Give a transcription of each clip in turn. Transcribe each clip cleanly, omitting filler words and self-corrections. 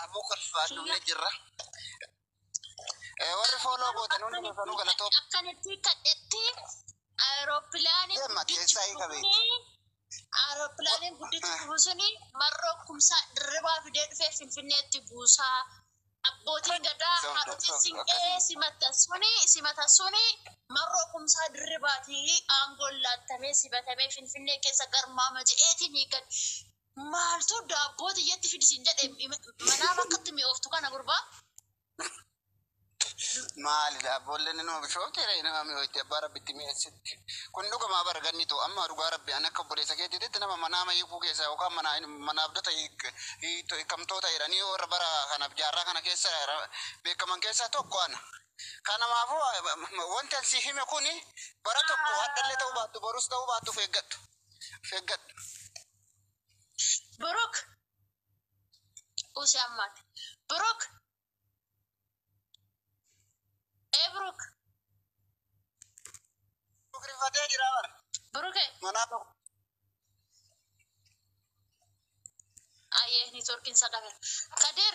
Aboo kolfaan dhumne jirra. Warri follow gootan hundi keessanuu galatoo. Akkanatti kadhetti aeropilaaniin Deema guddichi keessaa hiika beekti. kuni aeropilaaniin guddichi dhufu suni marroo kumsaa dirribaa fidee dhufee Finfinneetti buusaa. Abbootiin gadaa Sobda, haadhotiin sobda, siinqee akkasuma. simatan suni marroo kumsaa dirribaatii aangoon laattamee simatamee Finfinnee keessa garmaama jedheetiin hiikan. Maaltu daabboo xiyyatti fidisiin jedhe manaa bakkatti mi'ooftu kana gurbaa. Maali daabboolleen nama bishoofteera nama mi'ootti abbaa rabbitti mi'eessitti. Kun dhugamaa bara ganni ta'u amma dhugaa rabbi an akka obboleessa keetiitti nama manaama hiikuu keessa yookaan manaabdota hiikamtoota jedhanii warra bara kanaaf jaarraa kana keessa beekaman keessaa tokko ana. Kanamaafuu wanti ani si hime kuni bara tokko haddallee ta'uu baattu borus ta'uu baattu of eeggadhu. Of eeggadhu. Buruk. Usi ammaati. Buruk. Ee Buruk. Rifatee jira bara. Buruke. Manaama. Ayyee niitoorkiin isaa dhabeera. Kadir.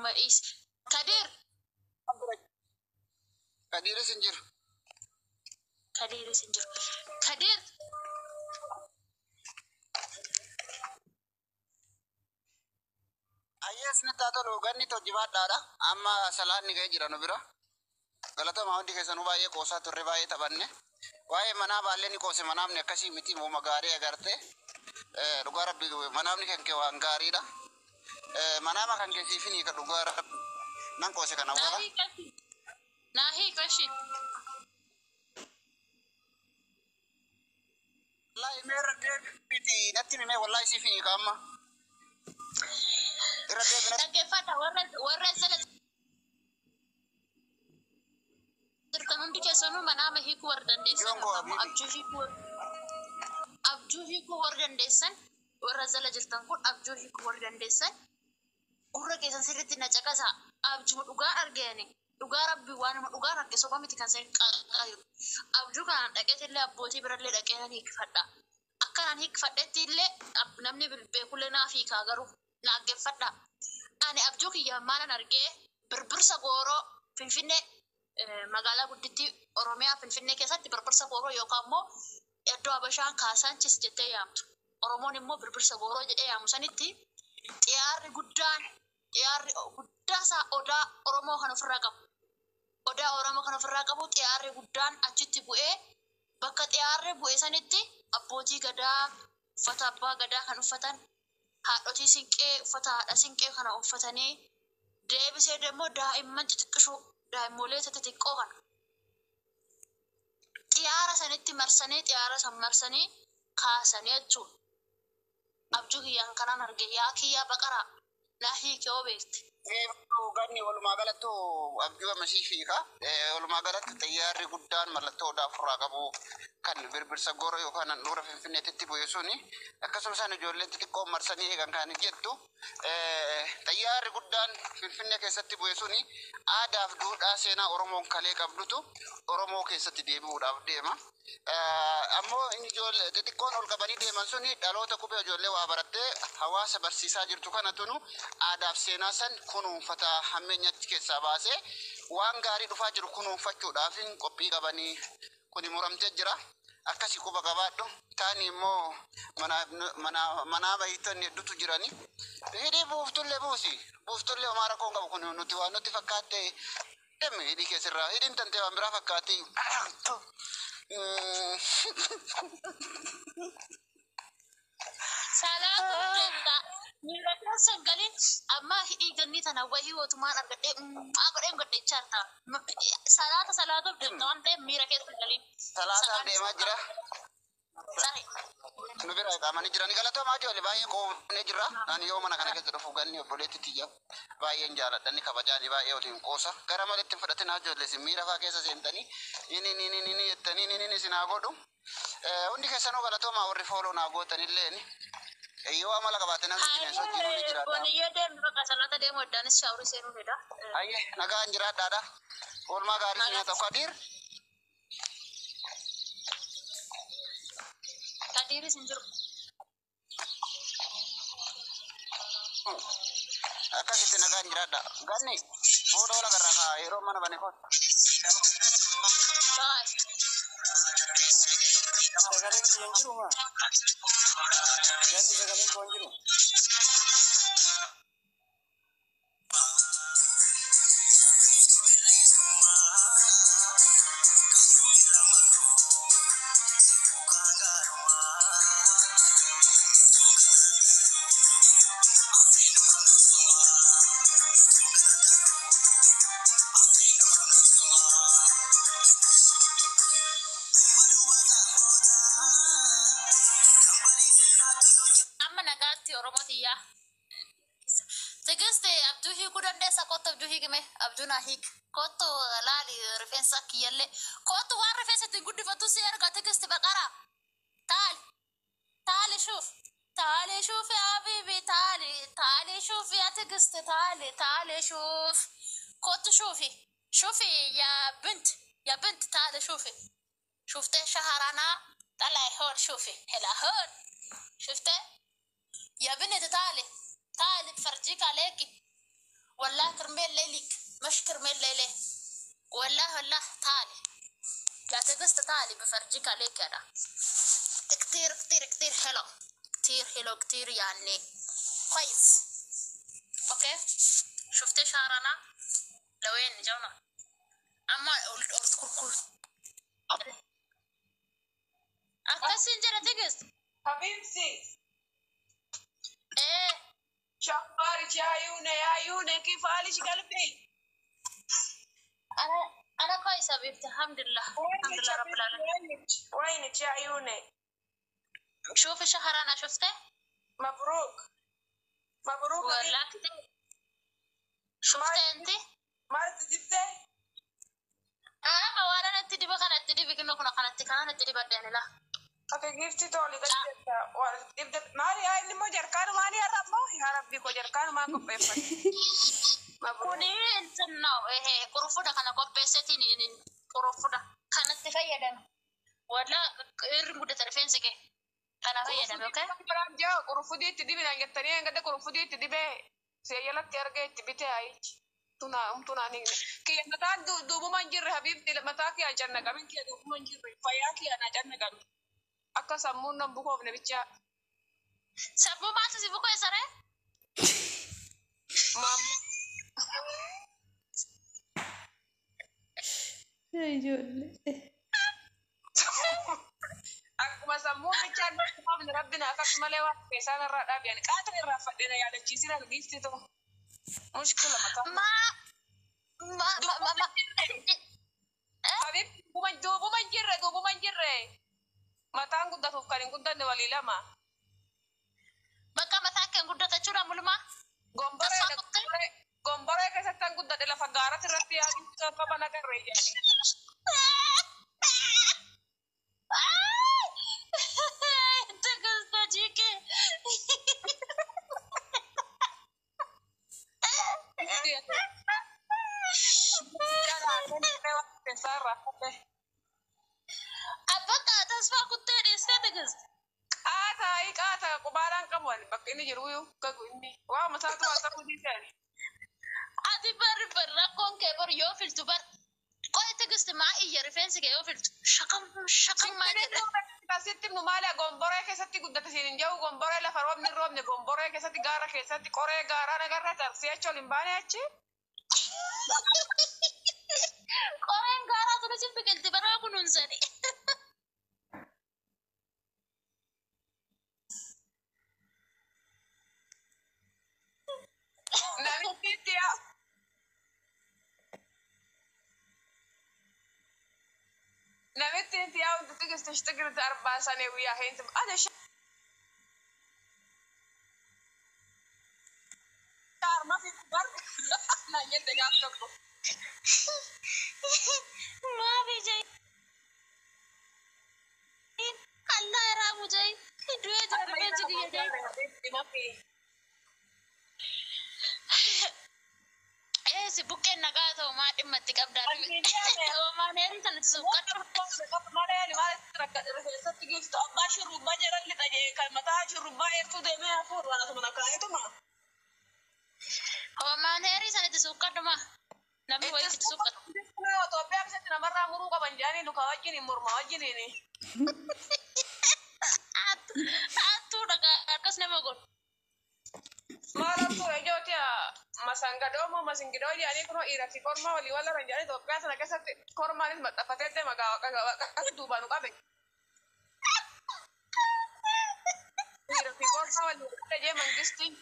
Ma'iis. Kadir. Kadiiris hin jiru. Kadiris hin jiru. Kadir. Ayyees ni taa tolu ganni hojii Amma salaanni ga'ee jira nu bira. Galatoomaa hundi keessanuu baay'ee qoosaa turre baay'ee taphanne. Waa'ee manaa baallee ni qoose manaamni akkasii miti muuma gaarii agarte. Dhugaa rabbi manaamni kan kee waan gaariidha. Manaama kan kee siifin hiika dhugaa rabbi nan qoose kana Naa wara. hiikashi. Naa hiikashi. Wallaahi mee irra deebiiti natti himee wallaahi siifin hiika amma. Irra deebi natti. Dhaggeeffadha warra jala jirtan hundi keessanuu manaama hiikuu warra dandeessan Yoon koo yookaan immoo habiibi. abjuu hiikuu warra dandeessan warra jala jirtan kun abjuu hiikuu warra dandeessan gurra keessan sirriitti na caqasa abjuu dhugaa argeeni dhugaa rabbi waanuma dhugaan arge soba miti kan seen qaqqabu abjuu kanaan dhaqeetillee abbootii birallee dhaqee nan hiikfadha akkanaan hiikfadhetti illee namni beekullee naaf hiikaa garuu naaggeeffadha ani abjuu kiyya maalan argee birbirsa gooroo Finfinnee magaalaa guddittii Oromiyaa Finfinnee keessatti birbirsa gooroo yookaan immoo iddoo Habashaan Kaasaanchis jettee yaamtu. Oromoon immoo birbirsa gooroo jedhee yaamu sanitti xiyaarri guddaan xiyaarri guddaa isaa odaa Oromoo kan ofirraa qabu. Odaa Oromoo kan ofirraa qabu xiyaarri guddaan achitti bu'ee bakka xiyaarri bu'e sanitti abbootii gadaa uffata abbaa gadaa kan uffatan haadhotii siinqee uffata haadha siinqee kana uffatanii deebisee immoo daa'imman xixiqqishuu daa'immolee xixiqqoo kana xiyaara sanitti marsanii xiyaara san marsanii kaasanii jechuudha. Abjuu kiyyaan kanaan arge yaa kiyyaa baqaraa naa hiike hoo beekte. Ganni walumaa galattu abjuu amasii fiika. Walumaa galatti xiyyaarri guddaan mallattoo odaa ofirraa qabu kan birbirsa gooroo yookaan handhuura Finfinneetitti bu'e suni akkasumas isaan ijoolleen xixiqqoo marsanii eegan kan jettu xiyyaarri guddaan Finfinnee keessatti bu'e suni aadaaf duudhaa seenaa Oromoon kalee qabdutu Oromoo keessatti deebi'uudhaaf deema. Ammoo inni ijoollee xixiqqoon ol qabanii deeman suni dhaloota qubee ijoollee waa barattee hawaasa barsiisaa jirtu kana tunu aadaaf seenaa san kunuunfata hammeenya achi keessaa baasee waan gaarii dhufaa jiru kunuunfachuudhaaf qophii qabanii kuni muramtee jira. Akkasii quba qabaadhu. Taani immoo manaa bahittonni hedduutu jirani. Hidhii buuftullee buusi. Buuftullee homaa rakkoo hin qabu kun nuti waan nutti fakkaatte deemi hidhii keessirraa. Hidhiin tantee waan biraa fakkaatti. Salaatu deemta. Miira keessa hin galin amma hidhii ganni tana wahii ootumaan argadhee maa godheen godhechaa jirta. Salaata salaatuuf deemta waan ta'eef miira keessa hin galin. Salaataaf deemaa jira. Sare. Nu bira qaamanii jirani galatoomaa ijoollee baay'ee qoofnee jirra. Ani yoo mana kana keessa dhufu ganni obboleetti tiyya baay'een jaaladha inni kabajaani baay'ee waliin qoosa. Gara maletti hin fudhatin ijoollee isin miira faa keessa seentanii inni inni inni inni jettanii inni inni isin haa godhu. Hundi keessanuu galatoomaa warri follow naa gootanilleen yoo amala qabaate namni bineensa wajjin ni jiraata. Boniyyee deemnu bakka salaata deemu addaanis shaaworii seenuu fedha. Ayyee nagaan jiraadhaadha. Oolmaa gaarii isin haa ta'u. Kadiir. Kadiiris hin jiru. Akkasitti nagaan jiraadha. Ganni booda wal agarraa kaa yeroo mana bane kootu. Bye. Sagaleen kiyya hin jiru maa? Ganni sagaleen koo hin jiru. Amma nagaatti Oromoo tiyyaa. Tigist abjuu hiikuu dandeessa, kottu abjuu hiikime, abjuu naa hiik. Kottu laali rifeensa kiyyallee. Kottu waan rifeensa ittiin guddifatu si erga, Tigist baqara. تعالي تعالي شوف، تعالي شوف يا حبيبي، تعالي تعالي شوف يا تقست، تعالي تعالي شوف، كنت شوفي شوفي يا بنت يا بنت، تعالي شوفي. شفتي شهرنا طلعي هون، شوفي هلا هون، شفتي يا بنت؟ تعالي تعالي بفرجيك عليكي. والله كرمال ليلك، مش كرمال ليلي، والله والله. تعالي يا تقست، تعالي بفرجيك عليك. انا كتير كتير كتير حلو، كتير حلو كتير، يعني كويس. Okay، شفتي شعرنا لوين جونا؟ اما قلت كركر akkasin jira, Tigist. حبيبتي. ايه. شو اخبارك يا عيوني؟ يا عيوني، كيف حالك قلبي؟ انا كويسه حبيبتي، الحمد لله الحمد وينك لله رب حبيبتي؟ العالمين. وينك وينك يا عيوني؟ شوفي شهرنا، شفتي؟ مبروك مبروك حبيبتي. ولا كتير، شفتي انت؟ ما جبتي؟ اه، وانا انت دي بخنا انت دي بكنو كنا كانت كانت دي بدنا لا. Okay, gifti toli gachetta dibda maali yaa inni immoo jarkaanumaani har'a immoo yaa rabbii koo jarkaanumaa qopheeffate. Mabruuk. Kuni እንትን ነው ይሄ ቁርፉዳ kana qopheessetiin qurunfuda kanatti fayyadame. Wala irri guddata rifeensi kee kana fayyadame, okay? Jaa, qurunfudii itti dibinaan jettanii hangada qurunfudii itti dibee seeyyalatti argee itti bitee ayichi. Tuna tunaan hin kiyya mataan duubuma hin jirre habiibti, mataa kiyya cannaqamin, kiyya duubuma hin jirre, fayyaa kiyya na cannaqamin. Akka sammuun nan bukoofne bichaa. Sammuu maaltu si bukeessare? Maamma. Ijoollee. Akkuma sammuun bichaan nan bukoofne rabbi naa akkas malee waan keessaan irraa dhaabiyan qaata irraa fadhina yaadachiisina giifti ta'u. Mushkila mataa. Maa ma ma ma ma Habiibti, duubuma hin jirre, duubuma hin jirre. Mataan guddatuuf kan hin guddanne walii lama. Bakka mataan kee guddatachuudha mulumaa. Gomboree Tasfaa kuttee? Gomboree keessatti kan guddadhe lafa gaaratti irratti yaaduu sababa nagarree jedhani. Tigist, hojii kee. Abbakka tasfaa kuttee dhiistee, Tigist. Qaataa qaata qubaadhaan qabu ani bakka inni jiru gagu inni waa mataatu waa ta'uu dhiisani. Ati bari bari rakkoon kee bari yoo filtu bar. Qoy, Tigist, maa iyya rifeensi kee yoo filtu shakam shakam maa jedha. Asitti nu maali gomboree keessatti guddate siin hin jiru, gomboree lafa roobni hin roobne, gomboree keessatti gaara keessatti qoree gaaraa nagarra tarsee achi ol hin baane achi. Qoreen gaaraa tuni si biqilti baraa kunuunsani. Namichi itti yaa. Namitti inti yaa hundi تشتغل 4 سنة وياها انت انا شهر ما في فرق لا يد قاعد تقول. Maafi jai. Allah irraa jai. Du'ee jira rifeensi kiyya jai. ما في. Eesi buqqeen nagaa ta'u maa dhimma itti qabdaa? Hoomaan heerii sanatti suuqqadhu. Rifeensatti giiftu abbaa shurrubbaa jedhan lixa jee kan mataa shurrubbaa eertuu deemee hafuur waan asuma nakaa'etuma. Human hairii san itti suuqqadhuma. Namni wayii itti suuqqatu. Itoophiyaa keessatti namarraa muruu qaban jedhanii luka wajjiniin morma wajjiniin. Hattuu dhagaa akkas nama godhu. Maal hattuu ijooti masangadoo moo masingidoo jedhanii kunoo dhiiraa fi kormaa walii wal laran jedhanii Itoophiyaa sana keessatti kormaanis maxxanfatee deema gaafa duubaan nu qabe. Dhiiraa fi kormaa walii wal jee mangistiin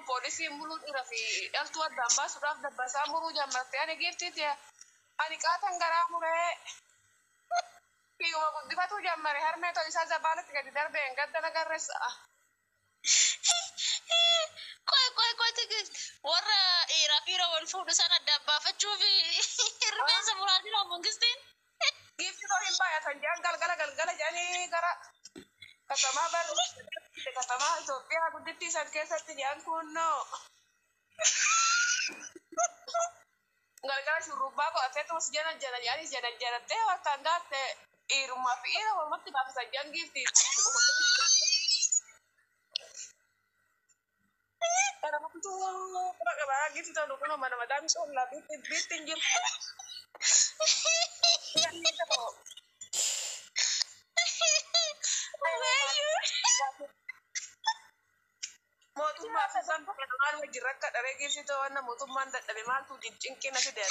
poolisiin muluu dhiiraa fi dhaltuu addaan baasuudhaaf dabbasaa muruu jammartee ani giiftiiti ani qaatan garaa muree fiiguma guddifatu jammare harmee tol isaa zabaalatti gadi darbeen gadda nagarreessa. Qoy qoy qoy tigis warra dhiiraa fi dhiira wal fuudhu san addaan baafachuuf rifeensa muraa jira mangistiin. Giifti tol hin baay'atan jedhan galgala galgala jedhanii gara katamaa barru katamaa Itoophiyaa guddittii san keessatti jedhan kunnoo galgala shurrubbaa godhatee tumas jana jana jedhanii jana janattee harkaan gaatte dhiirummaa fi dhiira walumatti baafatan jedhan giifti. Kana quba qabaa giifti tolu kunoo mana mataa misoomlaa biitti hin jiru. Mootummaa fi isaan maal wajjin rakka dharee geessitoo waan mootummaan dadhabe maaltu cinqina fide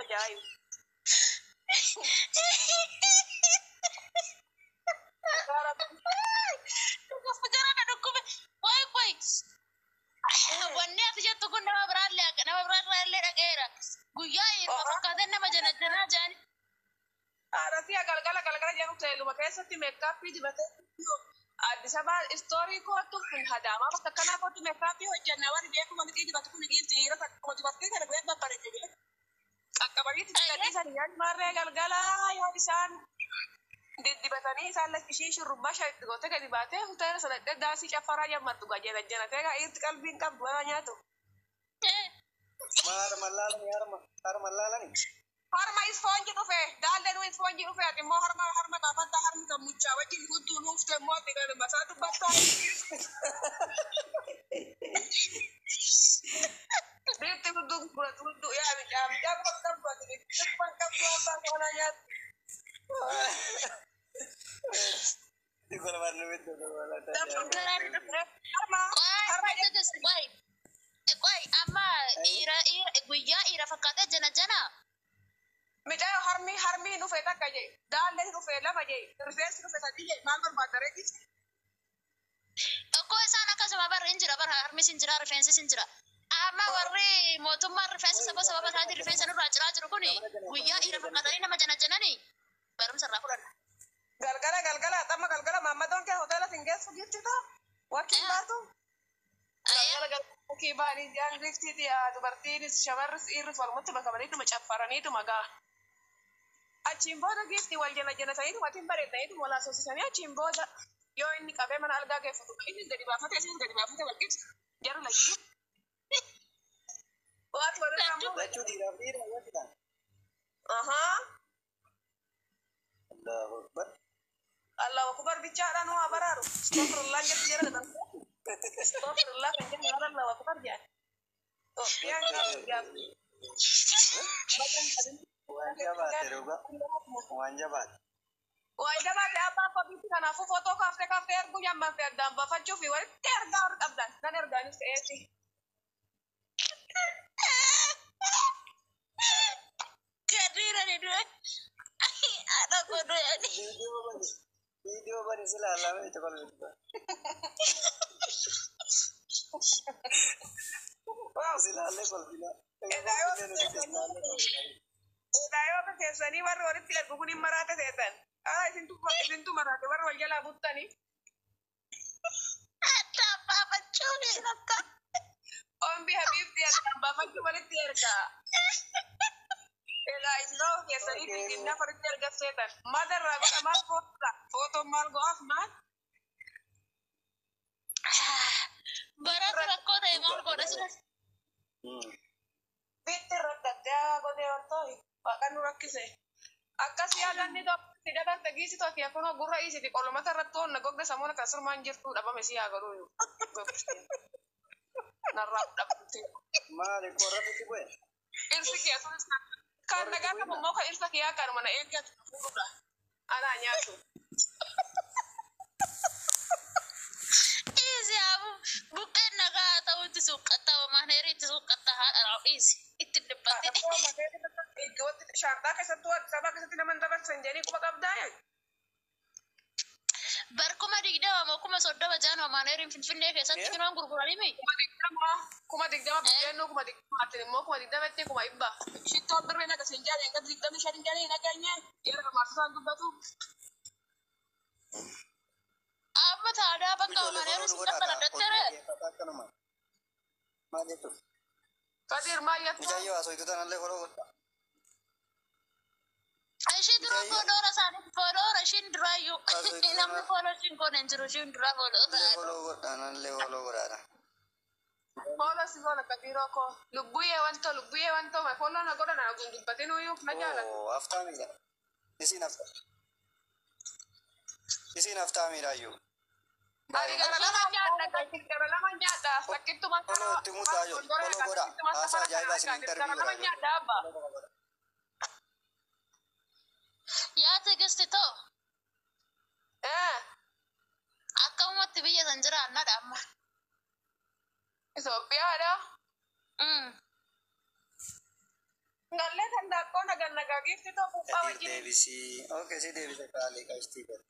ajaa'ibu. Gara na dhukkube. Qoy qoy. Wanni ati jettu kun nama biraallee nama biraarraa illee dhaga'eera. Guyyaa dhiiruma fakkaatan nama jana janaa jedhani. Haadhatii galgala galgala jedhu teeluma keessatti meekaappii dibatee Addis Ababa istoorii kootu kun hadaamaa bakka kanaa kootu meekaappii hojjannaa warri beekuma liqii dibatu kun dhiirti dhiira takkuma dubartii kana ga'ee babbareedee qaqqabaniitti gadhiisan yaad maarree galgala yoo isaan diddibatanii isaan lakkishii shurrubbaa shanitti gootee gadi baatee hoteela sana dhaqxee daasii caffaraa jammartu gaa jana janatee gaa dhiirti qalbiin qabdu waan nyaatu. Ma harma laalani harma harma laalani. Harma isfoonji dhufe daalleen isfoonji dhufe ati immoo harma harma gaafattaa harmi kan muchaa wajjin hudduu nuufte immoo ati kan masaa dubbattaa. Biitti hudduu gurguratu hudduu yaa micaa micaa quba qabdu ati quba qabdu abbaa kanaa nyaatu. Dikkola barnu bitti wala Harma harma Qoy tigis qoy. Qoy amma dhiira dhiira guyyaa dhiira fakkaatee jana jana. Micaa harmi harmi dhufe takka jee daalleen dhufe lama jee rifeensi dhufe sadii jee maal barbaadda reetis. Tokko isaan akkasuma barri hin jira bara harmis hin jira rifeensis hin jira. Amma warri mootummaan rifeensa saba sababa isaatiin rifeensa nurraa ciraa jiru kun guyyaa dhiira fakkaatanii nama jana jananii barumsa irraa fudhanna. Galgala galgala xamma galgala maammadoon kee hoteela sin geessu jirti too wakkiin baatu. Galgala galgala kii baanii jaan giftiiti dubartiinis shamarris dhiirris walumatti makamaniituma caffaraniituma gaa. Achiin booda gifti wal jala jalataniituma atiin bareedaniituma wal haasofsiisanii achiin booda yoo inni qabee mana algaa geeffatu inni gadi baafate isinis gadi baafate wal qibsa jaru lachuu. Waati walirraa immoo. Lachuu dhiiraaf dhiira wajjin. Ahaa. Allahu Akbar. Allahu akbar bichaadhaan waa baraaru. Astaghfirullah jetti jara gadan. Astaghfirullah kan jennu waan Allahu akbar jedhan. Itoophiyaan gaaf Waan jabaate dhugaa. Waan jabaate. Waan jabaate abbaa kofiitti kanaafuu footoo kaaftee kaaftee erguu jammartee addaan baafachuu fi walitti ergaa warri qabdan nan ergaanis ta'eeti. Gadiira ni du'e. Haadha koo du'e ani. Viidiyoo bani. Viidiyoo bani si laalame itti kolfitu. Si laallee kolfina. Egaa yoo akka keessanii warri walitti ergu kun hin maraate seetan. Ah isintu isintu maraate warri wal jalaa buttanii. Addaan baafachuu ni rakka. Ombi habiibti addaan baafachuu walitti ergaa. Egaa isinoo keessanii finfinnaa walitti ergasseetan. Maal irraa godha maal foota? Footoon maal go'aaf maal? Baratu rakkoo ta'e maal godha silas? Bitti rakkattee godhee ol ta'e waaqan nu rakkise. Akkas yaadanni tokko si dabarte giisitu ati akkanoo gurra isiti qolomata irratti onna gogda samoona kan surmaan jirtu dhabame si yaa godhuu. Narraa dhabamte. Maali qorratu bu'e? Irsi kiyya sunis kan nagaa qabu immoo kan irsa kiyyaa kanuma na eeggatu fuudha. Anaa nyaatu. Dhiisi abu buqqeen nagaa ta'utti suuqqatta maaneeriitti suuqqatta haadha raa'u dhiisi itti dhibbatte. Shaanxaa keessattuu Addis Ababaa keessatti nama hin dabarsan jedhanii quba qabdaa yaa. Bar 20,000 moo 30,000 jaanoo maaneeriin Finfinnee keessatti kinoon gurguranii mi? 20,000 biddeennu 20,000 immoo 20,000tti 100,000. Shittoon birrii naga siin jaale hanga 25 jaale hin dhageenye yeroo marsaan dubbatu. Amma taadaa bakka Ijoollee maaneerii follow si nu godhaa dabbala kaa. dattere. Akkanuma. Maal jettu? Kadir maal jettu? Mucayyoo haasoftu tanallee follow godhaa. Ishii dura Mucayyoo fooloora isaanii fooloora ishiin duraayyuu haasoftu namni tana fooloo ishiin goone hin jiru ishiin dura fooloo illee ta'an. follow godhaa anallee follow godhaa. Fooloo si fooloo kadiroo koo lubbuyyee wantoo lubbuyyee wantoo ma fooloo na godha na dubbatin uyyuu na jaalatu. Oo haftaamiidha. Isiin hafta. Isiin haftaamiidha iyyuu. Ani gara lama nyaadha kadir gara lama nyaadha sakkittumaan Follow kana itti muuddaa jiru. Follow godhaa. sakkittumaan Haasaa safara ajaa'ibaa kana isin kadir gara interview lama godhaa jiru. nyaadha abba. Follow godhaa. Yaa tigisti too Eh akkamumatti biyya san jiraannadha amma. Itoophiyaadha. Ngallee kan daaqqoo nagan nagaa giifti too fuuphaa Kadir wajjin. deebisii. Okay si deebise qaalii qabstii godhe.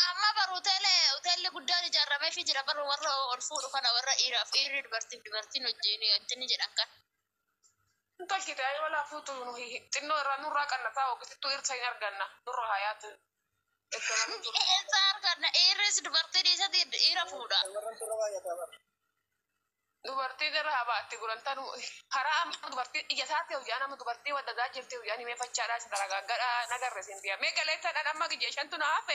Amma bar hoteelli guddaan ijaaramee fi jira bar warra ol fuudhu kana warra dhiiraaf dhiirri dubartiif dubartiin wajjin wajjin jedhan kan. Tolchite ayi walaa fuutu xinnoo irraa nurraa qannataa ogisittuu irsa hin arganna nurra hayaatu. Eessa arganna dhiirris dubartii dhiisati dhiira fuudha. Shamarran turre baay'ataa bara. Dubartii irra haa baatti gulantaan karaa amma dubartii ija isaatti hojii nama dubartii waddadaa jirti hojii ani meeffachaadhaa si daragaaggadhaa nagarre siin biya. Mee galeettaan amma gijee shantu na hafe.